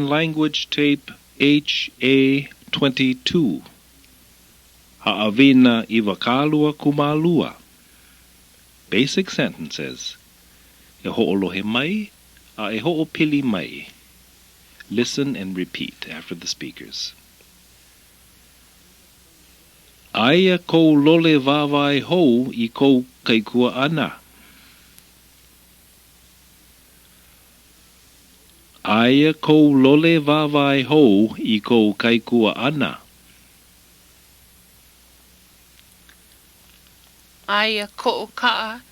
Language Tape HA22, Haʻawina 22. Basic Sentences E hoʻolohe mai a e hoʻopili mai. Listen and repeat after the speakers. Aia kou lole wāwae hou i kou kaikuaʻana. Aia kou lole wāwae hou i kou kaikuaʻana. Aia koʻu kaʻa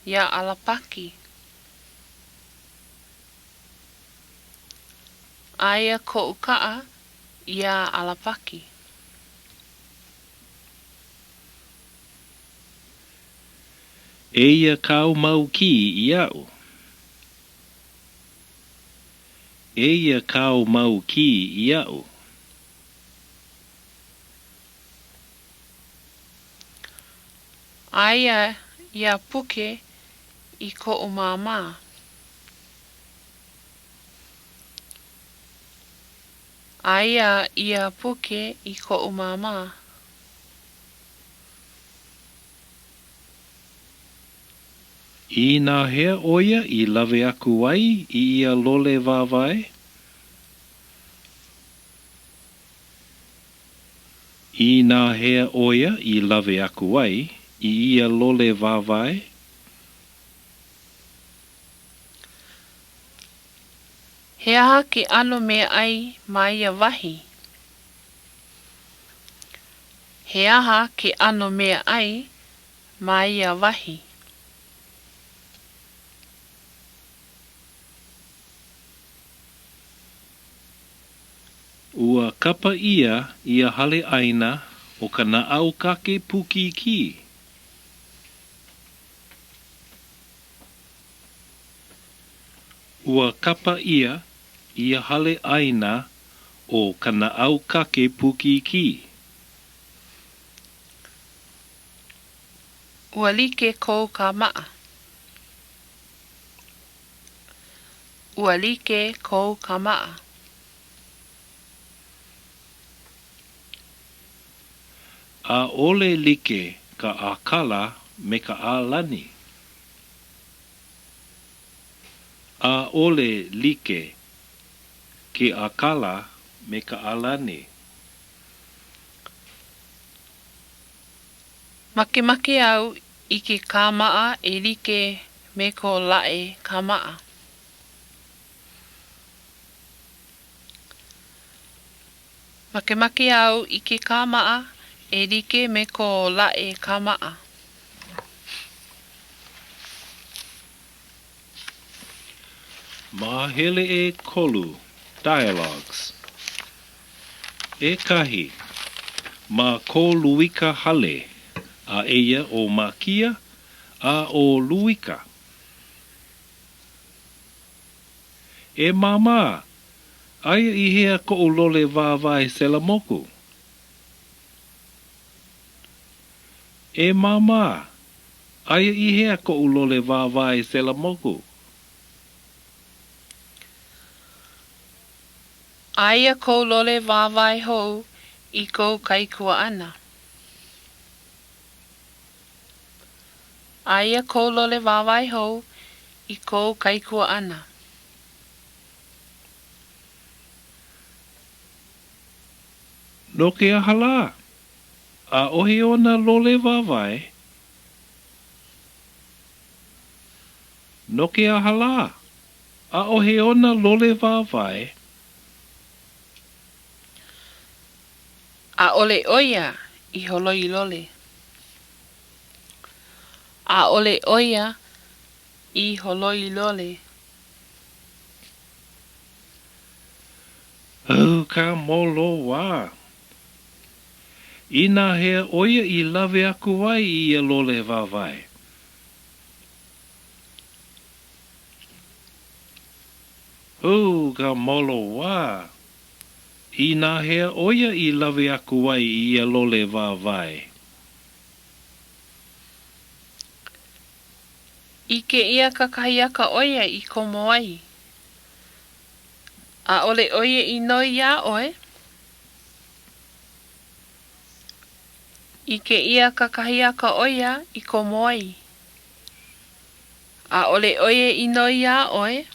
iā ʻAlapaki. Aia koʻu kaʻa iā ʻAlapaki. Eia kāu mau kī iaʻu. Eia kāu mau kī iaʻu. Aia ia puke i koʻu māmā. Aia ia puke i koʻu māmā. I nā hea ʻo ia i lawe aku ai i ia lole wāwae? I nā hea ʻo ia i lawe aku ai i ia lole wāwae? He aha ke ʻano meaʻai ma ia wahi? He aha ke ʻano meaʻai ma ia wahi? Ua kapa ʻia ia hale ʻaina ʻo ka Naʻau Kake Pūkīkī. Ua kapa ʻia ia hale ʻaina ʻo ka Naʻau Kake Pūkīkī. Ua like kou kāmaʻa. Ua like kou kāmaʻa. ʻAʻole like ka ʻākala me ka ʻālani. ʻAʻole like ke ʻākala me ka ʻālani. Makemake au i ke kāmaʻa e like me ko Laʻe kāmaʻa. Makemake au i ke kāmaʻa e like me ko Laʻe kāmaʻa. Māhele ʻekolu, Dialogues. ʻEkahi, Ma ko Luika hale, a eia ʻo Makia a ʻo Luika. E Māmā, aia i hea koʻu lole wāwae selamoku? E Māmā, aia i hea koʻu lole wāwae selamoku? Aia kou lole wāwae hou i kou kaikuaʻana. Aia kou lole wāwae hou i kou kaikuaʻana. No ke aha lā? ʻAʻohe ona lole wāwae. No ke aha lā? ʻAʻohe ona lole wāwae. ʻAʻole ʻo ia i holoi lole. ʻAʻole ʻo ia i holoi lole. Hū ka moloā! Inā hea ʻo ia i lawe aku ai i ia lole wāwae? Hū ka moloā! Inā hea ʻo ia i lawe aku ai i ia lole wāwae? I kēia kakahiaka ʻo ia i komo ai. ʻAʻole ʻo ia i noi iā ʻoe. I kēia kakahiaka ʻo ia i komo ai. ʻAʻole ʻo ia i noi iā ʻoe.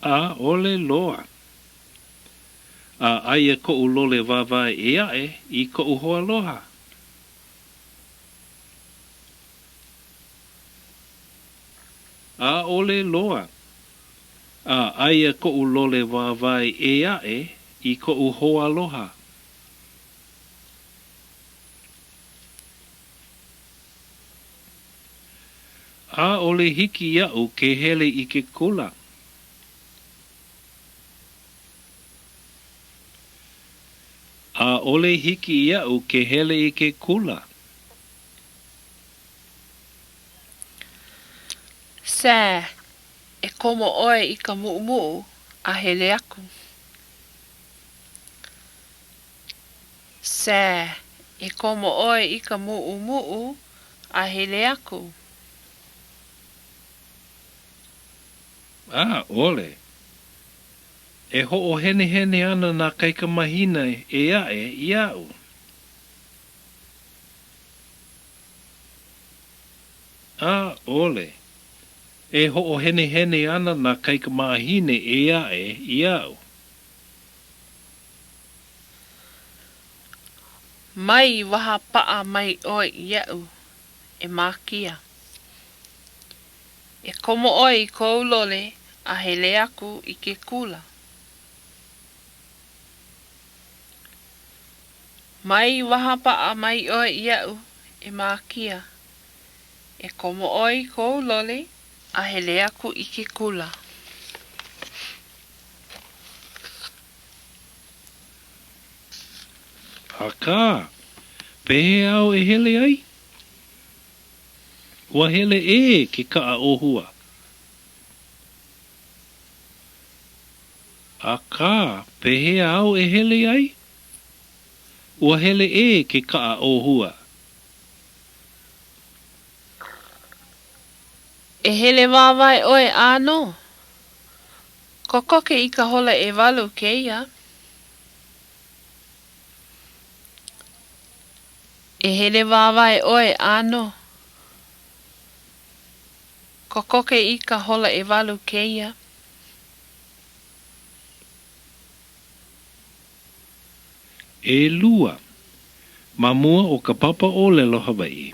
ʻAʻole loa. A aia koʻu lole wāwae ʻē aʻe i koʻu hoaloha. ʻAʻole loa. A aia koʻu lole wāwae ʻē aʻe i koʻu hoaloha. ʻAʻole hiki iaʻu ke hele i ke kula. ʻAʻole hiki iaʻu ke hele i ke kula. Sir, e komo ʻoe i ka muʻumuʻu a hele aku. Sir, e komo ʻoe i ka muʻumuʻu a hele aku. ʻAʻole. E hoʻohenehene ana nā kaikamahine ʻē aʻe iaʻu. ʻAʻole. E hoʻohenehene ana nā kaikamāhine ʻē aʻe iaʻu. Mai waha paʻa mai ʻoe iaʻu, e Mākia. E komo ʻoe i kou lole a hele aku i ke kula. Mai waha paʻa mai ʻoe iaʻu, e Mākia. E komo ʻoe i kou lole a hele aku i ke kula. Akā, pehea au e hele ai? Ua hele ʻē ke kaʻa ʻōhua. Akā, pehea au e hele ai? Ua hele ʻē ke kaʻa ʻōhua. E hele wāwae ʻoe ʻānō. Kokoke i ka hola ʻewalu kēia. E hele wāwae ʻoe ʻānō. Kokoke i ka hola ʻewalu kēia. ʻElua, ma mua o ka papa ʻōlelo Hawaiʻi,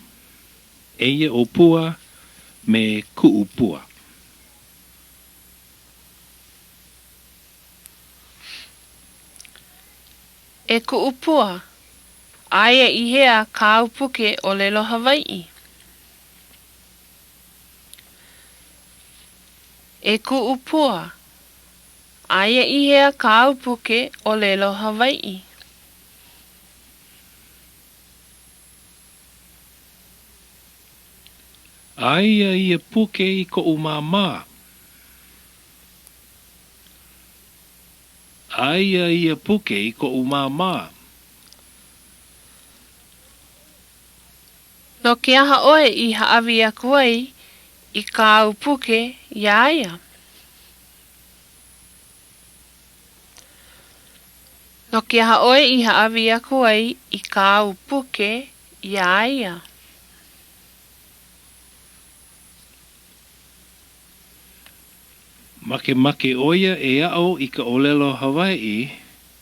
eia ʻo Pua me kuʻu pua. E kuʻu pua, aia i hea kāu puke ʻōlelo Hawaiʻi? E kuʻu pua, aia i hea kāu puke ʻōlelo Hawaiʻi? Aia ia puke i koʻu māmā. Aia ia puke i koʻu māmā. No ke aha ʻoe i hāʻawi aku ai i kāu puke iā ia? No ke aha ʻoe i hāʻawi aku ai i kāu puke iā ia? Makemake ʻo ia e aʻo i ka ʻōlelo Hawaiʻi,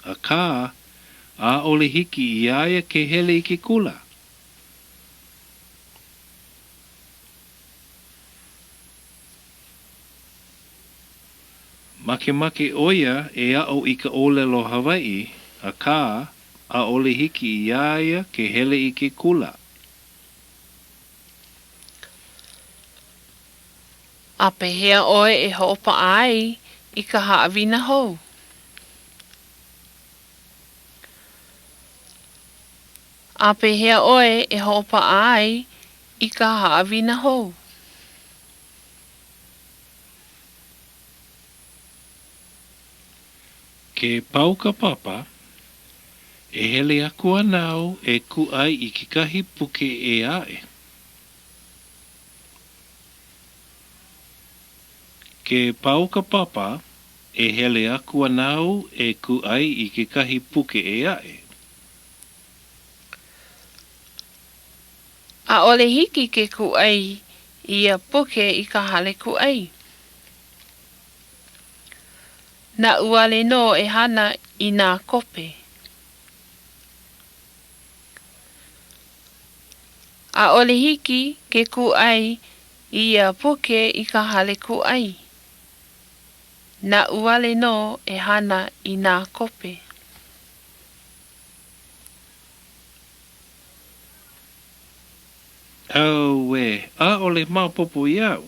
akā, ʻaʻole hiki iā ia ke hele i ke kula. Makemake ʻo ia e aʻo i ka ʻōlelo Hawaiʻi, akā, ʻaʻole hiki iā ia ke hele i ke kula. A pehea ʻoe e hoʻopaʻa ai i ka haʻawina hou? A pehea ʻoe e hoʻopaʻa ai i ka haʻawina hou? Ke pau ka papa, e hele aku ana au e kūʻai i kekahi puke ʻē aʻe. Ke pau ka papa, e hele aku ana au e kūʻai i kekahi puke ʻē aʻe. ʻAʻole hiki ke kūʻai i ia puke i ka hale kūʻai. Naʻu wale nō e hana i nā kope. ʻAʻole hiki ke kūʻai i ia puke i ka hale kūʻai. Naʻu wale nō e hana i nā kope. Auē, ʻaʻole maopopo iaʻu.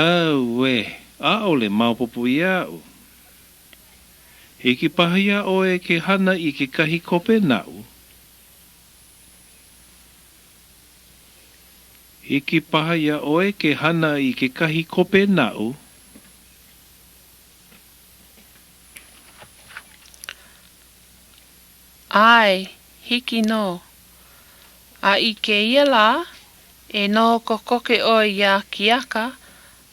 Auē, ʻaʻole maopopo iaʻu. Hiki paha iā ʻoe ke hana i kekahi kope naʻu? Hiki paha iā ʻoe ke hana i kekahi kope naʻu? ʻAe, hiki nō. A i kēia lā, e noho kokoke ʻoe iā Kiaka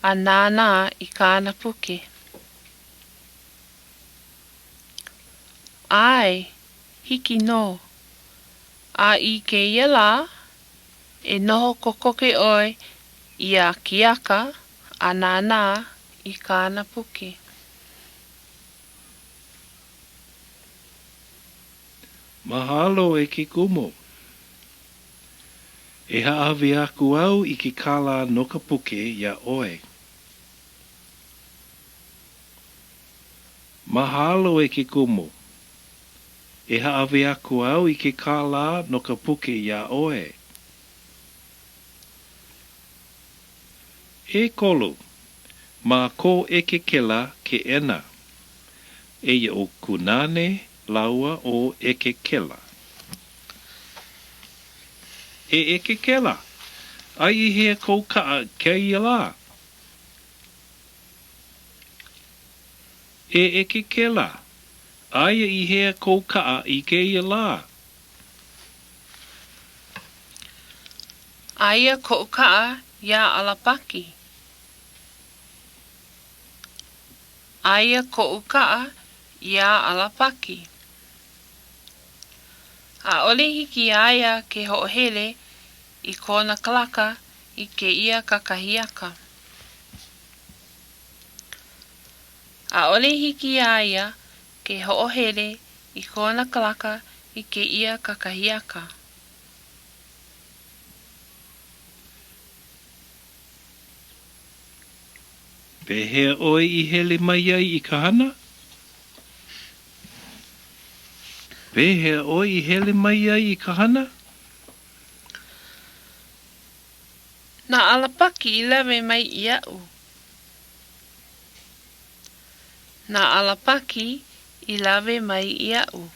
a nānā i kāna puke. ʻAe, hiki nō. A i kēia lā, e noho kokoke ʻoe iā Kiaka a nānā i kāna puke. Mahalo e ke kumu. E hāʻawi aku au i ke kālā no ka puke iā ʻoe. Mahalo e ke kumu. E hāʻawi aku au i ke kālā no ka puke iā ʻoe. ʻEkolu, ma ko ʻEkekela keʻena. Eia ʻo Kunāne lāua ʻo ʻEkekela. E ʻEkekela, aia i hea kou kaʻa kēia lā? E ʻEkekela, aia i hea kou kaʻa i kēia lā? Aia koʻu kaʻa iā ʻAlapaki. Aia koʻu kaʻa iā ʻAlapaki. ʻAʻole hiki iā ia ke hoʻohele i kona kalaka i kēia kakahiaka. ʻAʻole hiki iā ia ke hoʻohele i kona kalaka i kēia kakahiaka. Pehea ʻoe i hele mai ai i ka hana? Pehea ʻoe i hele mai ai i ka hana? Na ʻAlapaki i lawe mai iaʻu. Na ʻAlapaki i lawe mai iaʻu.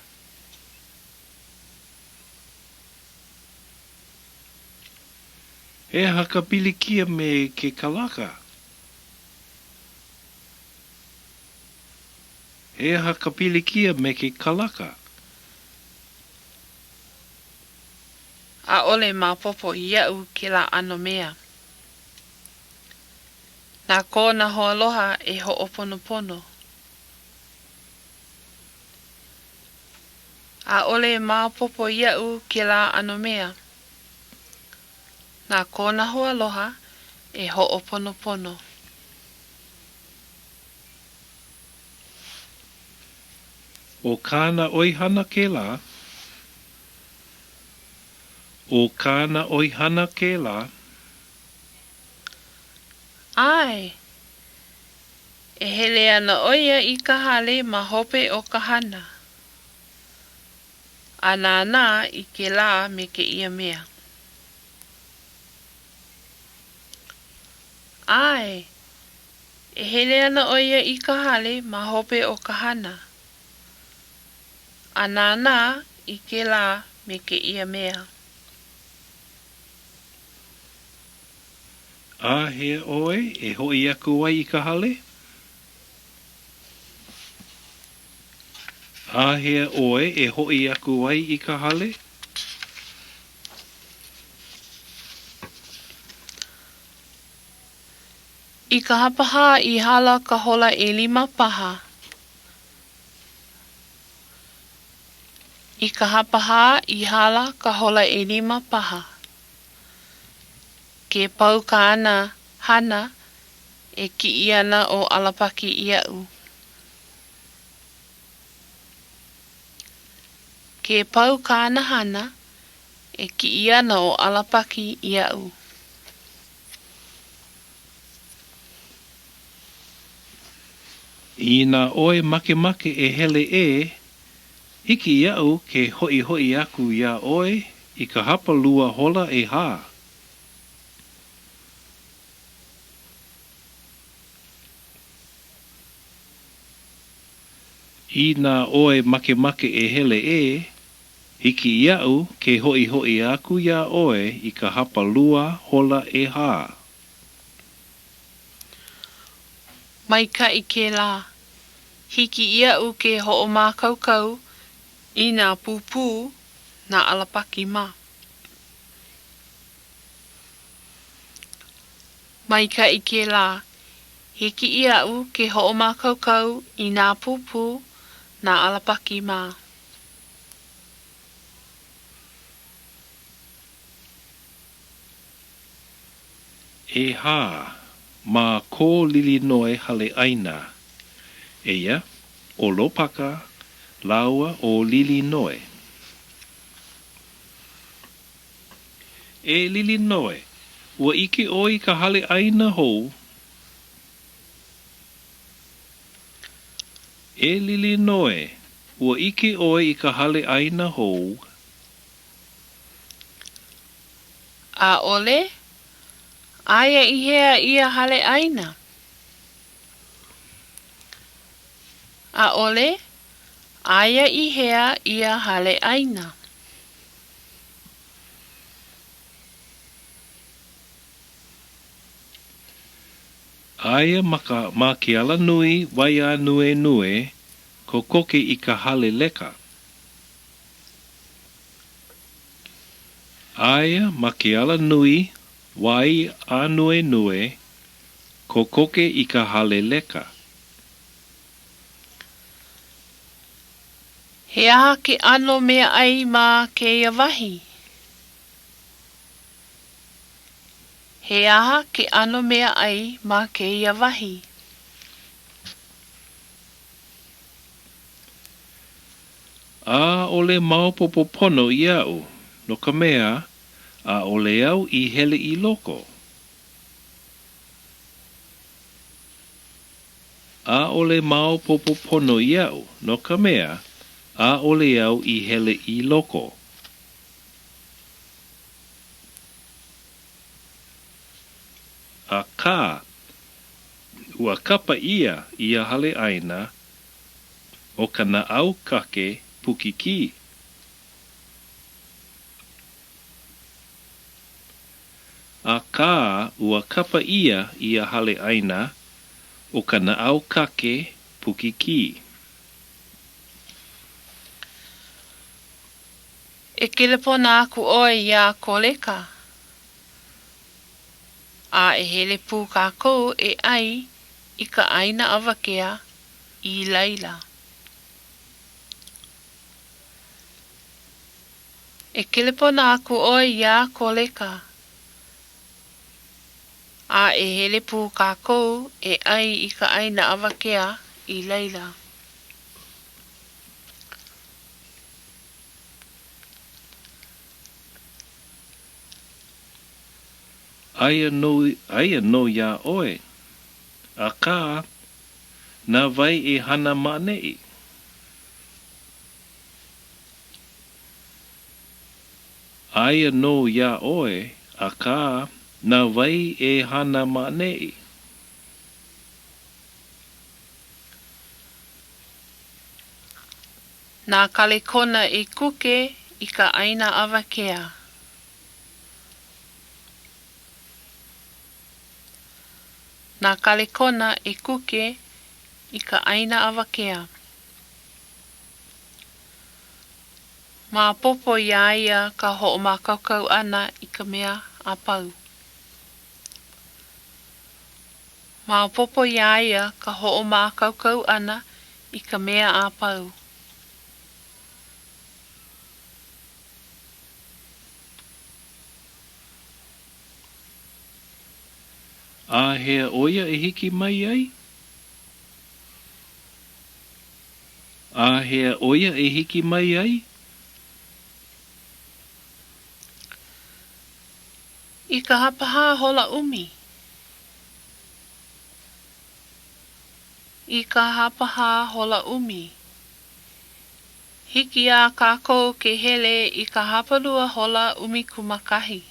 He aha ka pilikia me ke kalaka? He aha ka pilikia me ke kalaka? ʻAʻole maopopo iaʻu kēlā ʻano mea. Na kona hoaloha e hoʻoponopono. ʻAʻole maopopo iaʻu kēlā ʻano mea. Na kona hoaloha e hoʻoponopono. ʻO kāna ʻoihana kēlā. ʻO kāna ʻoihana kēlā. ʻAe. E hele ana ʻo ia i ka hale ma hope o ka hana. A nānā i kēlā me kēia mea. ʻAe. E hele ana ʻo ia i ka hale ma hope o ka hana. A nānā i kēlā me kēia mea. Āhea ʻoe e hoʻi aku ai i ka hale? Āhea ʻoe e hoʻi aku ai i ka hale? I ka hapahā i hala ka hola ʻelima paha. I ka hapahā i hala ka hola ʻelima paha. Ke pau kāna hana, e kiʻi ana ʻo ʻAlapaki iaʻu. Ke pau kāna hana, e kiʻi ana ʻo ʻAlapaki iaʻu. Inā ʻoe makemake e hele ʻē, hiki iaʻu ke hoʻihoʻi aku iā ʻoe i ka hapalua hola ʻehā. Inā ʻoe makemake e hele ʻē, hiki iaʻu ke hoʻihoʻi aku iā ʻoe i ka hapalua hola ʻehā. Maikaʻi kēlā. Hiki iaʻu ke hoʻomākaukau i nā pūpū na ʻAlapaki mā. Maikaʻi kēlā. Hiki iaʻu ke hoʻomākaukau i nā pūpū na ʻAlapaki mā. ʻEhā, ma ko Lilinoe hale ʻaina. Eia, ʻo Lopaka lāua ʻo Lilinoe. E Lilinoe, ua ʻike ʻoe i ka hale ʻaina hou? E Lilinoe, ua ʻike ʻoe i ka hale ʻaina hou? ʻAʻole. Aia i hea ia hale ʻaina? ʻAʻole. Aia i hea ia hale ʻaina? Aia ma ka ma ke alanui Waiānuenue kokoke i ka hale leka. Aia ma ke alanui Waiānuenue kokoke i ka hale leka. He aha ke ʻano meaʻai ma kēia wahi? He aha ke ʻano meaʻai ma kēia wahi? ʻAʻole maopopo pono iaʻu, no ka mea, ʻaʻole au i hele i loko. ʻAʻole maopopo pono iaʻu, no ka mea, ʻaʻole au i hele i loko. Akā, ua kapa ʻia ia hale ʻaina ʻo ka Naʻau Kake Pukikī. Akā, ua kapa ʻia ia hale ʻaina ʻo ka Naʻau Kake Pukikī. E kelepona aku ʻoe iā Koleka, a e hele pū kākou e ʻai i ka ʻaina awakea i laila. E kelepona aku ʻoe iā Koleka, a e hele pū kākou e ʻai i ka ʻaina awakea i laila. Aia nō, aia nō iā ʻoe. Akā, na wai e hana ma ʻaneʻi? Aia nō iā ʻoe, akā, na wai e hana ma ʻaneʻi? Na Kalekona e kuke i ka ʻaina awakea. Na Kalekona e kuke i ka ʻaina awakea. Maopopo iā ia ka hoʻomākaukau ʻana i ka mea a pau. Maopopo iā ia ka hoʻomākaukau ʻana i ka mea a pau. Āhea ʻo ia e hiki mai ai? Āhea ʻo ia e hiki mai ai? I ka hapahā hola ʻumi. I ka hapahā hola ʻumi. Hiki iā kākou ke hele i ka hapalua hola ʻumikūmākahi.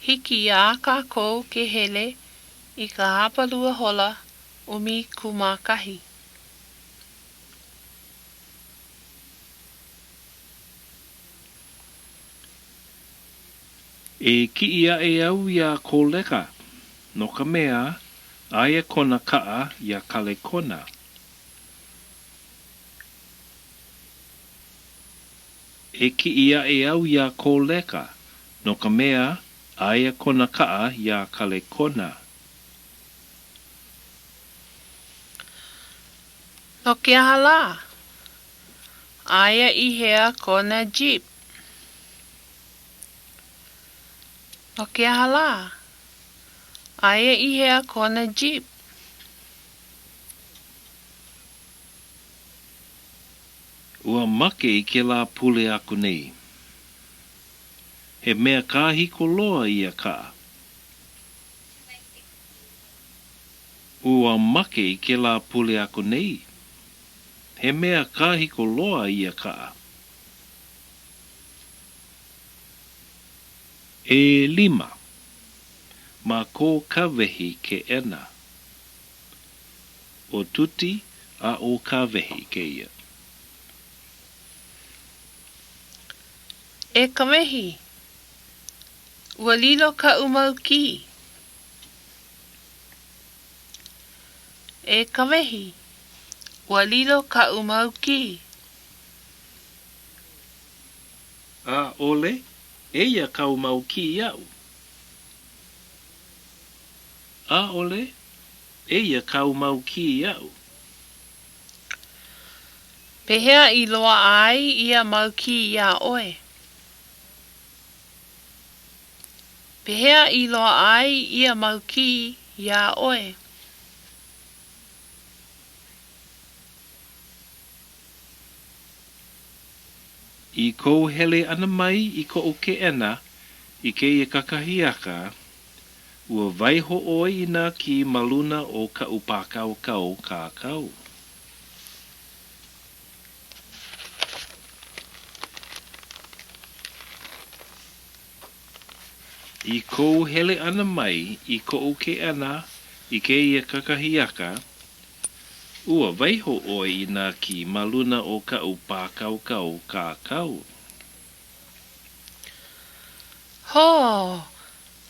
Hiki iā kākou ke hele i ka hapalua hola 11. E kiʻi aʻe au iā Koleka, no ka mea, aia kona kaʻa iā Kalekona. E kiʻi aʻe au iā Koleka, no ka mea, aia kona kaʻa iā Kalekona. No ke aha lā? Aia i hea kona Jeep? No ke aha lā? Aia i hea kona Jeep? Ua make i kēlā pule aku nei. He mea kāhiko loa ia kaʻa. Ua make i kēlā pule aku nei. He mea kāhiko loa ia kaʻa. ʻElima. Ma ko Kawehi keʻena. ʻO Tuti a ʻo Kawehi kēia. E Kawehi, ua lilo kaʻu mau kī. E Kawehi, ua lilo kaʻu mau kī. ʻAʻole, eia kāu mau kī iaʻu. ʻAʻole, eia kāu mau kī iaʻu. Pehea i loaʻa ai ia mau kī iā ʻoe? Pehea i loaʻa ai ia mau kī iā ʻoe? I kou hele ʻana mai i koʻu keʻena i kēia kakahiaka, ua waiho ʻoe i nā kī ma luna o kaʻu pākaukau kākau. I kou hele ʻana mai i koʻu keʻena i kēia kakahiaka, ua waiho ʻoe i nā kī ma luna o kaʻu pākaukau kākau. Hō!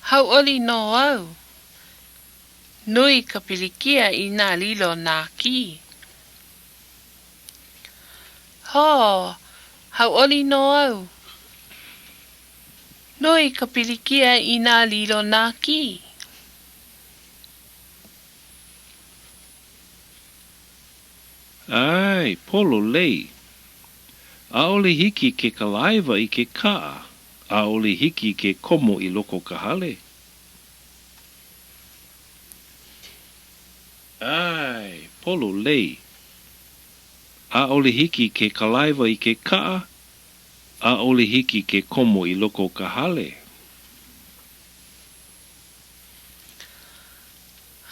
Hauʻoli nō au! Nui ka pilikia inā lilo nā kī. Hō! Hauʻoli nō au! Nui ka pilikia inā lilo nā kī. ʻAe, pololei. ʻAʻole hiki ke kalaiwa i ke kaʻa, ʻaʻole hiki ke komo i loko o ka hale. ʻAe, pololei. ʻAʻole hiki ke kalaiwa i ke kaʻa, ʻaʻole hiki ke komo i loko o ka hale.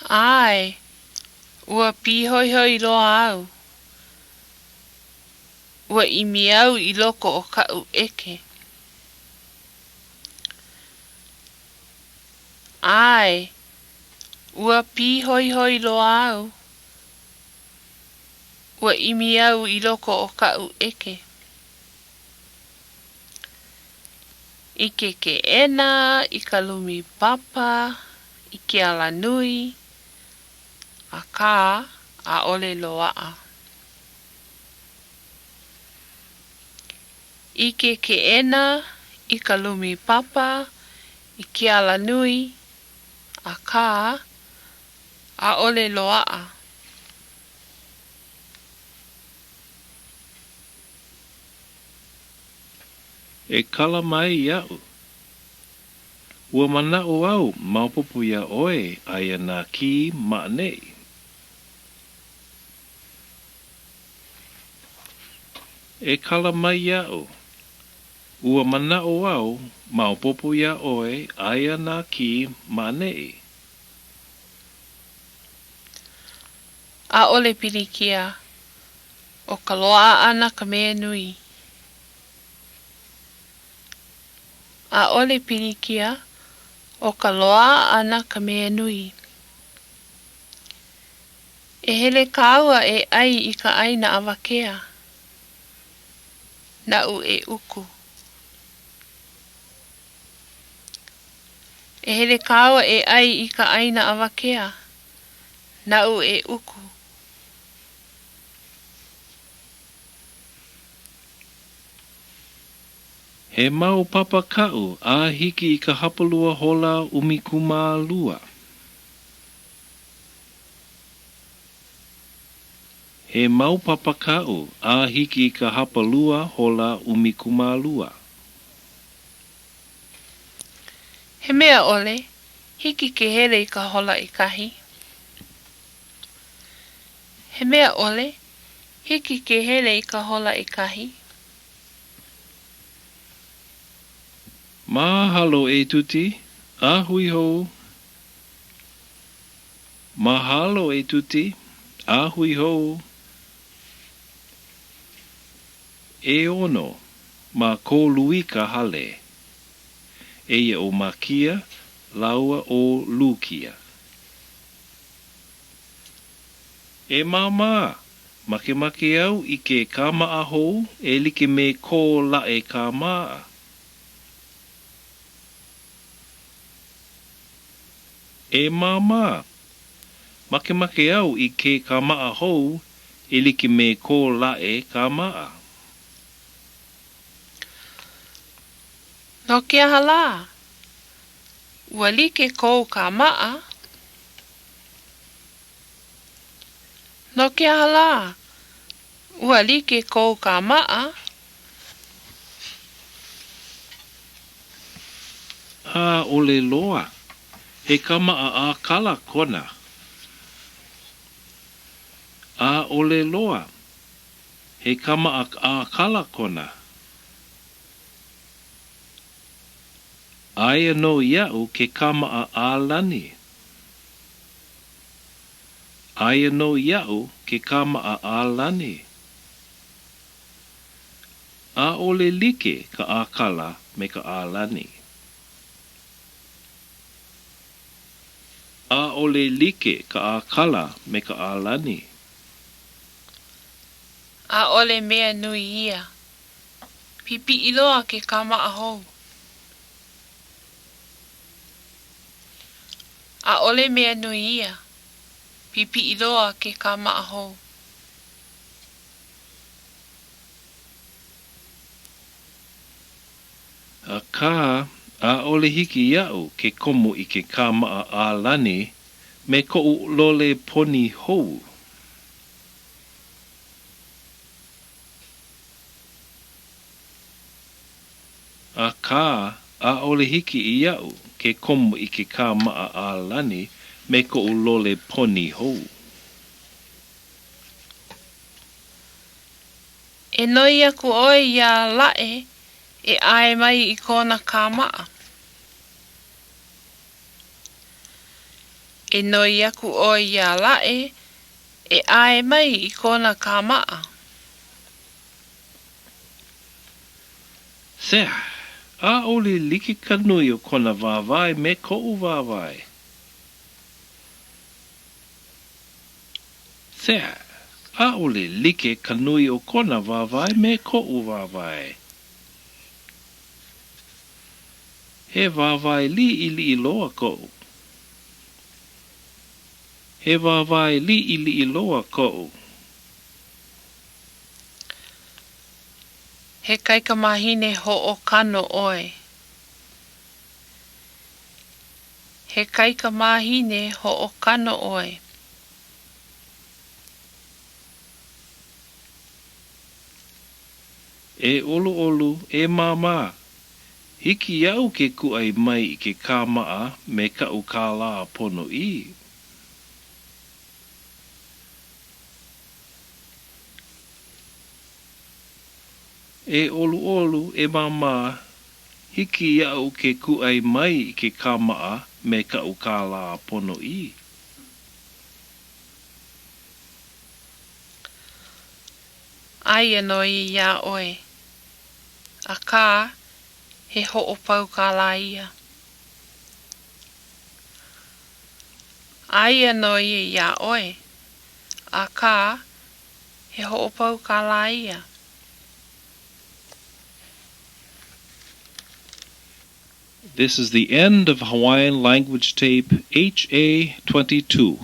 ʻAe, ua pīhoihoi loa au. Ua ʻimi au i loko o kaʻu ʻeke. ʻAe, ua pīhoihoi loa au. Ua ʻimi au i loko o kaʻu ʻeke. I ke keʻena, i ka lumi papa, i ke alanui, akā, ʻaʻole loaʻa. I ke keʻena, i ka lumi papa, i ke alanui. Akā, ʻaʻole loaʻa. E kala mai iaʻu. Ua manaʻo au maopopo iā ʻoe aia nā kī ma ʻaneʻi. E kala mai iaʻu. Ua manaʻo au maopopo iā ʻoe aia nā kī ma ʻaneʻi. ʻAʻole pilikia. ʻO ka loaʻa ʻana ka mea nui. ʻAʻole pilikia, ʻo ka loaʻa ʻana ka mea nui. E hele kāua e ʻai i ka ʻaina awakea. Naʻu e uku. E hele kāua e ʻai i ka ʻaina awakea. Naʻu e uku. He mau papa kaʻu a hiki i ka hapalua hola 12. He mau papa kaʻu a hiki i ka hapalua hola 12. He mea ʻole, hiki ke hele i ka hola ʻekahi. He mea ʻole, hiki ke hele i ka hola ʻekahi. Mahalo e Tuti, a hui hou. Mahalo e Tuti, a hui hou. ʻEono, ma ko Luika hale. Eia ʻo Makia lāua ʻo Lukia. E Māmā, makemake au i ke kāmaʻa hou e like me kō Laʻe kāmaʻa. E Māmā, makemake au i ke kāmaʻa hou e like me kō Laʻe kāmaʻa. No ke aha lā? Ua like kou kāmaʻa. No ke aha lā? Ua like kou kāmaʻa. ʻAʻole loa. He kāmaʻa ʻākala kona. ʻAʻole loa. He kāmaʻa ʻākala kona. Aia nō iaʻu ke kāmaʻa ʻālani. Aia nō iaʻu ke kāmaʻa ʻālani. ʻAʻole like ka ʻākala me ka ʻālani. ʻAʻole like ka ʻākala me ka ʻālani. ʻAʻole mea nui ia. Pipiʻi loa ke kāmaʻa hou. ʻAʻole mea nui ia. Pipiʻi loa ke kāmaʻa hou. Akā, ʻaʻole hiki iaʻu ke komo i ke kāmaʻa ʻālani me koʻu lole poni hou. Akā, ʻaʻole hiki iaʻu ke komo i ke kāmaʻa ʻālani me koʻu lole poni hou. E noi aku ʻoe iā Laʻe e ʻae mai i kona kāmaʻa. E noi aku ʻoe iā Laʻe e ʻae mai i kona kāmaʻa. Seh, ʻaʻole like ka nui o kona wāwae me koʻu wāwae. Seh, ʻaʻole like ka nui o kona wāwae me koʻu wāwae. He wāwae liʻiliʻi loa koʻu. He wāwae liʻiliʻi loa koʻu. He kaikamahine hoʻokano ʻoe. He kaikamahine hoʻokano ʻoe. E ʻoluʻolu, e Māmā. Hiki iaʻu ke kūʻai mai i ke kāmaʻa me kaʻu kālā ponoʻī. E ʻoluʻolu, e Māmā, hiki iaʻu ke kūʻai mai i ke kāmaʻa me kaʻu kālā ponoʻī. Aia nō ia iā ʻoe. Akā, he hoʻopau kālā ia. Aia nō ia iā ʻoe. Akā, he hoʻopau kālā ia. This is the end of Hawaiian Language Tape HA 22.